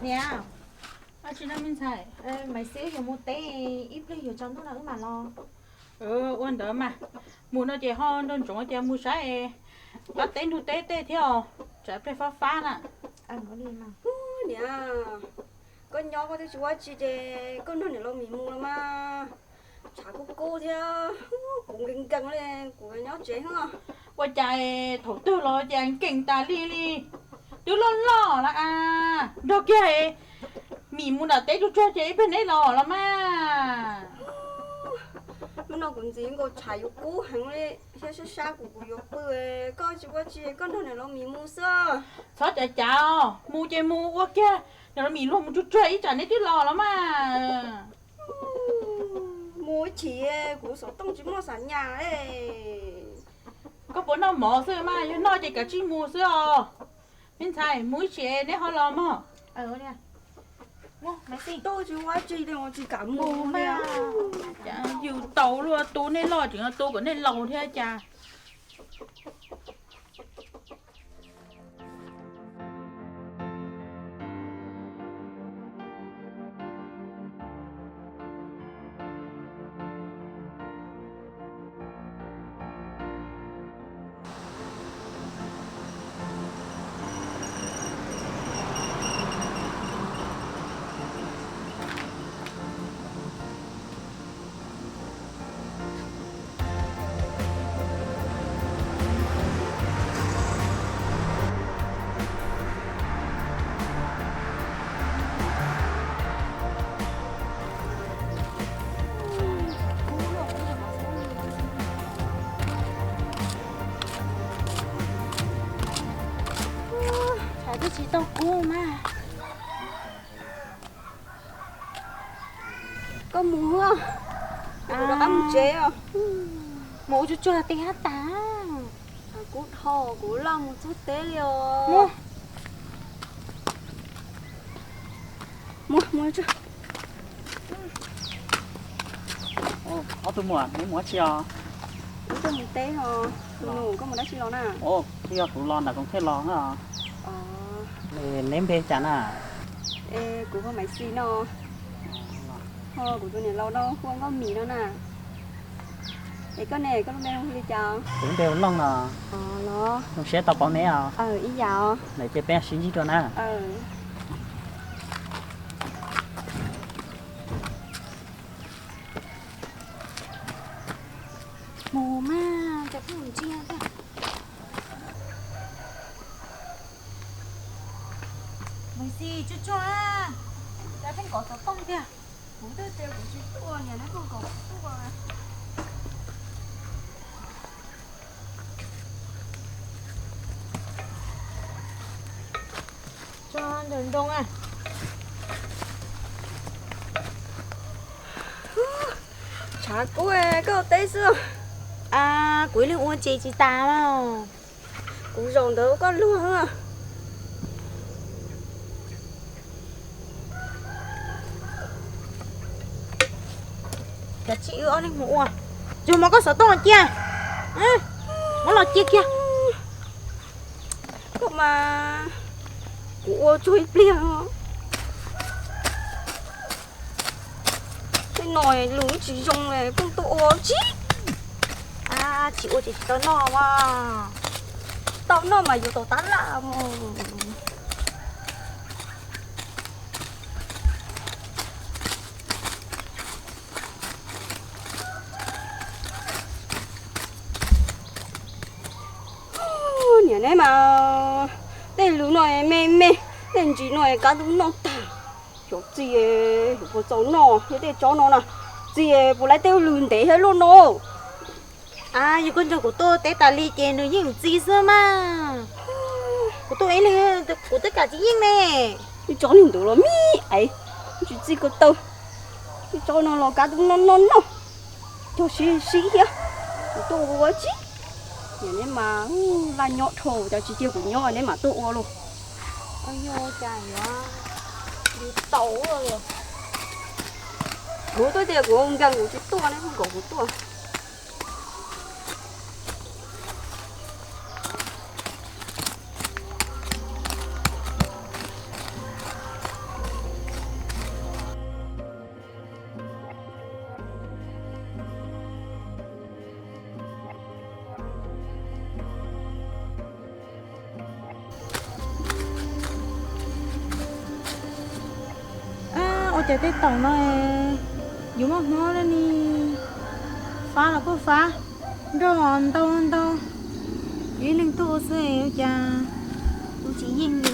Niam, tsis no me ntxhais, Maiv Xis wb yuav mus teb, ib pliag yuav tsaus ntuj no wb mam los. Ua ntawd mas, mus no ces ho nco ntsoov tias mus saib qab teb ntug teb tej thiab os, tsam pliag fab fab na. Niam, koj nyob koj twb tsis ua tsi ces koj nrog niam laus Mim mus los mas. Tshav kub kub thiab, kuv nkees nkees li, kuv nyob tsev xwb. Ua cas thaum twg los cas nkees tas li li, twb loj loj lawm as. Nrog kiag Mim mus nram teb tsuag tsuag ces ib pliag neb los los mas. Hnub no kuv ntxiv nkaus tshav yuav kub heev li thiab, sab sab kuv kuv yuav pw, koj tsis ua tsi koj nrog niam laus Mim mus xwb. Txhob cav cav, mus ces mus ua kiag, niam laus Mim luag mus tsuag tsuag ib tsam neb twb los los mas. Mus ib chim, kuv xov tooj tsis muaj xam nyas. Koj puas noj mov xwb mas, yog noj ces kav tsij mus xwb os. Me ntxhais, mus ib chim neb ho los mog. Tsis kam mus mas. Yws tau luaj, tu nej loj tseem tu kom nej laus thiab cas. Tshav twb tsis tau kub mas. Koj mus, kuv rov qab mus tsev os. Mus ua tsuag tsuag tej hab tas. Tshav kub dhau, kuv laj mus txog teb li os. Mus, mus. Ob tug muam, neb mus dab tsi os? Wb tuaj mus teb os. Tus nus, koj mus dab tsi los na? Twb yog kuv los ntawm Koom Thej los na. Neb npe cas na? Kuv hu Maiv Xis no. Ho kuv tus niam laus no hu ua Nkauj Mim no na. Es koj ne, koj lub npe hu li cas? Kuv lub npe hu Looj no. Zoo siab tau paub neb os. Ib yam os. Lawm ces peb sib ntsib dua na. Mus mas, cas pheej mus ntsia tiag. Maiv Xis, tsuag tsuag, cas pheej kov xov tooj tiag. Kuv twb tias kuv tsis tuaj, niam neb pheej kom kuv tuaj. Tso ntawm ntoo a. Tshav kub, koj teb xwb. Kuv ib leeg ua ces tsis tas los. Kuv zaum ntawd koj luag. Kav tsij wb ob leeg mus ua. Yog mas koj xov tooj los cia. Muab los cia kiag. Koj mas, kuv ua tsuag ib pliag. Tej no lus tsis zoo li, pheej tuaj ua tsi. Tsis ua ces tsis tau noj mas. Tau noj mas yuav tau tab laj mus. Niam neb mas, tej lus no me me, tej ntsis no kab tub noj tag. Xyov txiv, xyov puas txaus noj, yog tej tsob no na, txiv puas laib tej lus ntev thiab luaj no. Yog koj nrog kuv tuaj teb tas li ces nws yeej ntxi xwb mas. Kuv tuaj ib leeg kuv twb kam tsis yeej ne. Ib tsob niag ntawd los me aiv, tsis txi ko taw. Ib tsob no los kab tub noj noj noj, cog sib sib thiab. Kuv tuaj ua tsi, niam neb mas laj nyob dhau, cas tsis cia kuv nyob neb mam tuaj ua lauj. Yog cas yuav li tau. Kuv twb tias kuv nkees kuv tsis tuaj, neb pheej kom kuv tuaj. Cas tej taum no yuav muaj hmob li ne, fab los kuj fab, nroj ntau ntau, ib leeg tuaj ua xwb ua cas kuv tsis yeej li.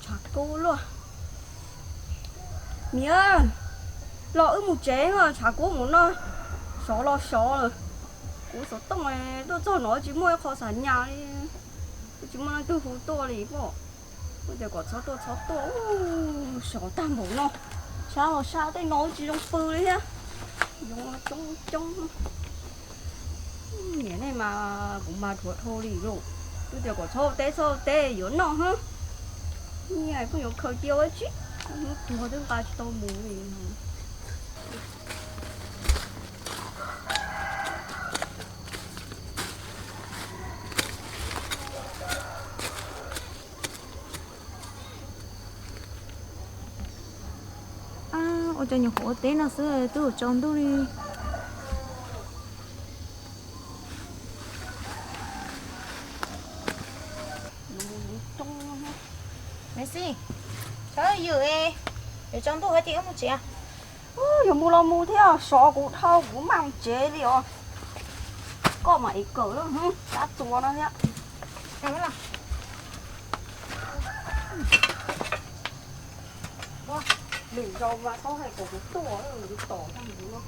Tshav kub luaj. Niam, los wb mus tsev os, tshav kub mus no, sov los sov lawm. Kuv xov tooj tuaj txog no tsis muaj ib qho xav nyas li, tsis muaj leej twg hu tuaj li pob. Wb tias kom txhob tuaj txhob tuaj, sov tag npaum no, sab los sab tej no tsis zoo pw li thiab. Yoov coob coob. Niam nej mas kuv mas dhuav dhau li lauj. Twb tias kom txhob ua teb txhob ua teb yuav noj hab. Niam pheej yuav khaws cia ua tsi, hnub tuag twb nqa tsis tau mus li. Ua cas nyuam qhuav ua teb no xwb twb yuav tsaus ntuj li. Maiv Xis, txhob ywm, yuav tsaus ntuj hab ces wb mus tsev. Yuav mus los mus thiab, sov kuv dhau kuv mam mus tsev li os. Koj mas ev kawm lawm, sab txuas no thiab. Lwm zaus mas txhob hais kom kuv tuaj, kuv tom tag npaum no.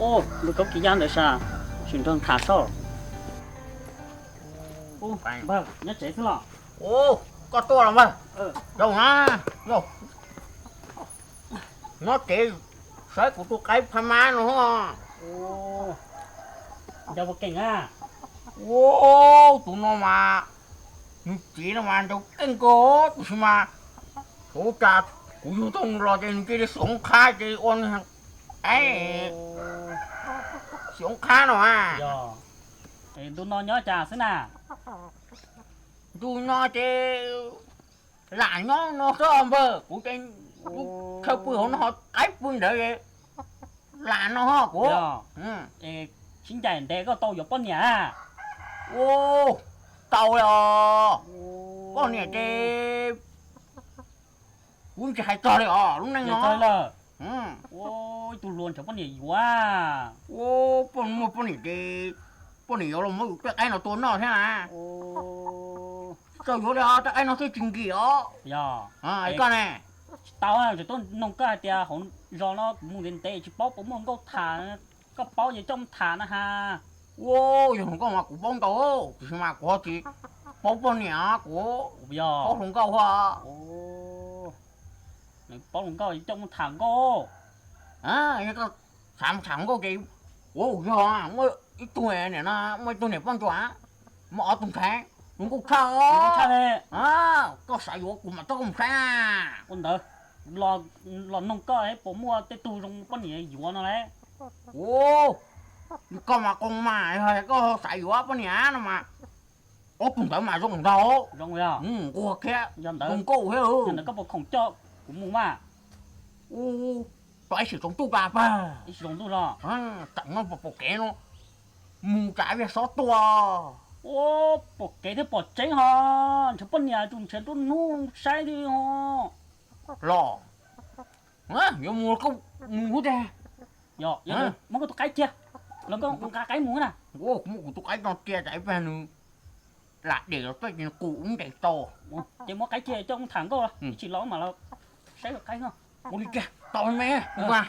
Ub, lub kaub kis yaj ntawd sas, tsis nrog tham soj. Ub, npawg, nyob tsev xwb los? Ub, koj tuaj los npawg. Zoo na, nyob tsev saib kuv tus qaib phab mab no. Ua, tus no mas nws txiv no mas ncaws keej kawg, tab sis mas ua cas kuv yug tau nws los ces nws cia li xyov qhab ces ua nws, xyov qhab no. Ntu no nyob cas xwb na? Ntu no ces lam nyob no xwb npawg, kuv ces kuv chaw pw hauv no, qaib pw ntawd, lam no kuv. Sib ncaim ntev koj tau yuav poj niam? Ua, tau os. Poj niam ces kuv tsis hais txog li os lub neej no. Ua, ib tug hluas nrhiav poj niam yuav. Ua, poj, muaj poj niam ces poj niam yuav los muab tej qaib no tua noj thiab na. Tsis txawj yuav li os, tej qaib no twb tsis nkim os. Yog koj ne? Tsis tau, tseem tuaj noog koj hais tias hauv zos no kuv mus ntev ntev tsis paub puas muaj nkauj tham, koj paub ces coj mus tham na has. Ua, yog hluas nkauj mas kuv paub ntau, tiam sis mas kuv ho tsis paub poj niam, kuv paub hluas nkauj hos. Nws paub hluas nkauj coj mus tham nkauj. Yog koj xav mus tham hluas nkauj ces, ua, yog muaj ib tug niam no, muaj ib tug niam poj ntsuam, muaj ob tug ntxhais, hluas nkauj tshaj. Koj xav yuav kuv mam coj koj mus saib na. Ua ntawd, los noog koj puas muaj tej tug zoo poj niam yuav no lauj. Ua, koj mas qoo mas, yog koj xav yuav poj niam no mas, ob tug ntawd mas zoo ntag. Zoo, nquag thiab zoo nkauj thiab. Koj puas khoom coj kuv mus mas? Ua, tau ib sim tsaus ntuj tas pag. Ib sim tsaus ntuj los? Tseem no pom kev no, mus tsam viag xov tua. Ua, pom kev thiab pom tseeb ho, nrhiav poj niam tsum nrhiav nruab hnub saib li ho. Los, yuav mus koj mus hub teg. Yog, muab koj tus qaib cia, los koj nqa qaib mus na. Kuv muab kuv tus qaib no cia tsam ib pliag nws lam dem los txoj ces nws qus ub ntes tau. Ces muab qaib cia coj mus tham nkauj, ib tsam los mam los saib qaib no. Ua li kiag, tau me. Ntawd.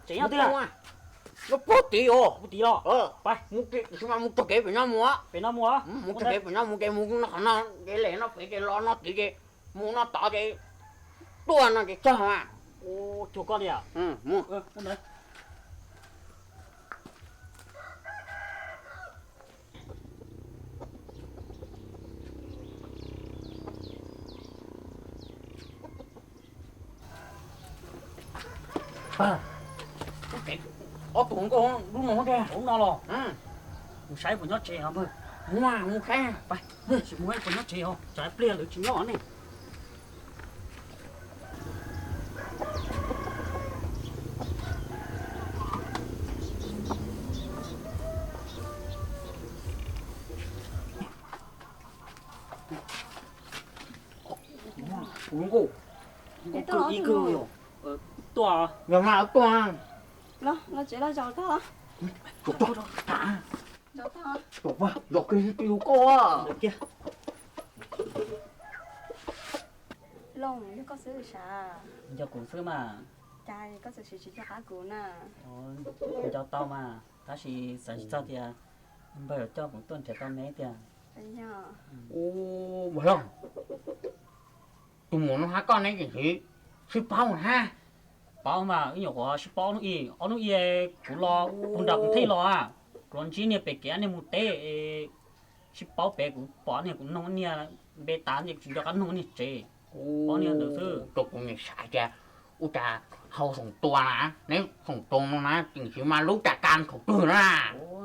Tseem nyob twg? Nyob puag tid os. Puag tid los? Mus txog kev pem no mus. Pem no mus? Mus txog kev pem no mus ces mus no qhov no ces lem no pem ces los no tid ces mus no tod ces tuaj no ces txog mas. Cuag koj li. Mus. Ntawd. Ob tug nkauj lub no tiag, lub no los? Mus saib puas nyob tsev os npawg. Mus, mus saib. Tsis mus puas nyob tsev os, tsam pliag lawv tsis nyob ne. Kuv nkauj, kuv nkauj ib kawg yog tuaj. Yog mas tuaj. Los, los tsev los zaum tag. Zaum tag. Zaum tag. Zaum tag, zaum kiag tsis yus koj. Looj, yog koj xwb sav? Yog kuv xwb mas. Cas koj txawm siv tsis nco qab kuv na? Nco tau mas, tab sis xav tsis txog tias npawg yuav coj kuv tuaj nrhiav tau neb tiag. Ua, Looj, tus muam no hab koj neb tseem sib paub hab? Paub mas, wb nyuam qhuav sib paub hnub ib, ob hnub ib kuv los puag nram kuv thej los, kuv los ntsib niag pem kev niag mus teb, sib paub pem kuv pom niag kuv noog niag npe tas ces kuv tsis nco qab noog niag tsev. Paub niag ntawd xwb. Rau kuv niam xav tias ua cas hau xoom tua na, neb xoom tua no na tseem tsis mas lub cas kas thaum twg na.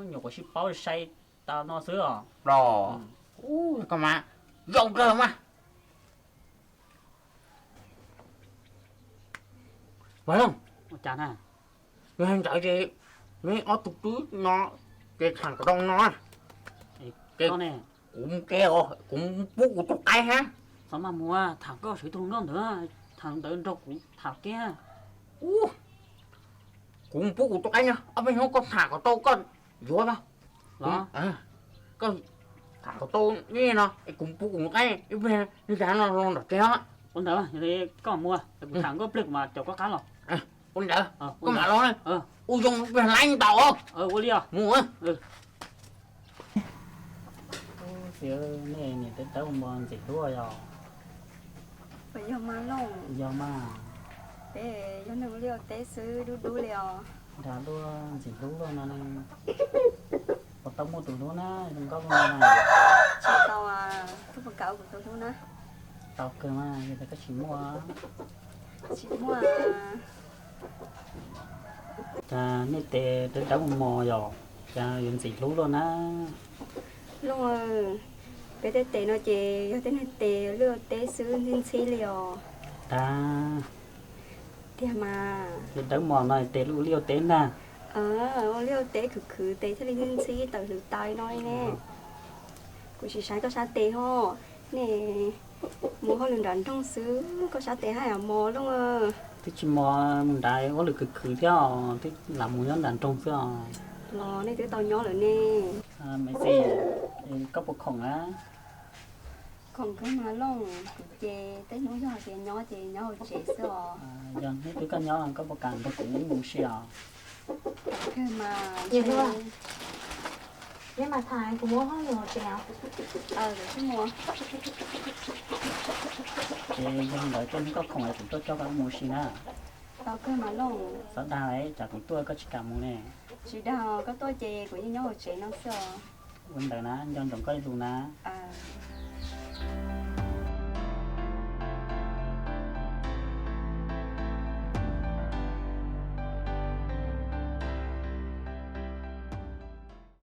Nyuam qhuav sib paub sai tas no xwb os. Los, koj mas zoo kawg mas. Mas Looj, ua cas na? Yog li ntawd ces neb ob tug twb no ces tham kom tau no. Kuv mus ke os, kuv pub kuv tus qaib hab. Txhob maj mus, tham koj sav tus hluas nkauj ntawd, tham ntawd nrog kuv tham kiag. Kuv mus pub kuv tus qaib no, ob peb hnub koj tham kom tau koj yuav tau. Los, koj tham kom tau no, kuv mus pub kuv tus qaib ib pliag, li cas no los nram tsev os. Ua ntawd, yog li koj mus, kuv tham nkauj pliag kuv mam caum koj qab los. Ua ntawd, koj mam los, ua zoo ib pliag laib ntau. Ua li os. Mus. Txiv, nej niam dawb dawb mos ntxim hlub yog? Puas yog mas Looj? Yog mas. Peb yog neeg liaj teb xwb dub dub li os. Nrog luag ntxim hlub luaj no ne. Puas tau muaj tus hlub na zoo nkauj luaj no na? Tsis tau, koj puas kam ua kuv tus hlub na? Tau kawg mas, yog tias koj tsis muaj. Tsis muaj. Cas nej tes dawb dawb mos mos yog, cas yuav ntxim hlub luaj na? Looj, peb tej tes no ces yog tej neeg tes liaj teb xwb ntxhib ntxhib li os. Tag. Tiag mas. Dawb dawb mos no tes ua liaj ua teb ntag. Ua liaj ua teb khwv khwv tes thiaj li ntxhib ntxhib tawm hlwv taw no li ne. Kuv sim saib koj sab tes ho, nej mus hauj lwm nram nroog xwb koj sab tes haj yam mos Looj. Twb tsis mos, mus nrad ua lwm khwv khwv thiab os, twb lam mus nyob nram nroog xwb os. Los nej twb tau nyob lawm ne. Maiv Xis, koj puas khoom a? Khoom kawg mas Looj, kuv ces tej hnub yog hais tias nyob ces nyob hauv tsev xwb os. Yog hnub twg koj nyob koj puas kam nrog kuv wb mus ua si os? Kawg mas. Neb mas tham kuv mus hauj lwm hauv tsev os. Ces yog li ntawd tej hnub koj khoom es kuv tuaj coj koj mus ua si na. Tau kawg mas Looj. Txhob dag lawm, tsam kuv tuaj koj tsis kam mus ne. Tsis dag, koj tuaj ces kuv yeej nyob hauv tsev no xwb os. Ua ntawd na, nco ntsoov koj lus na.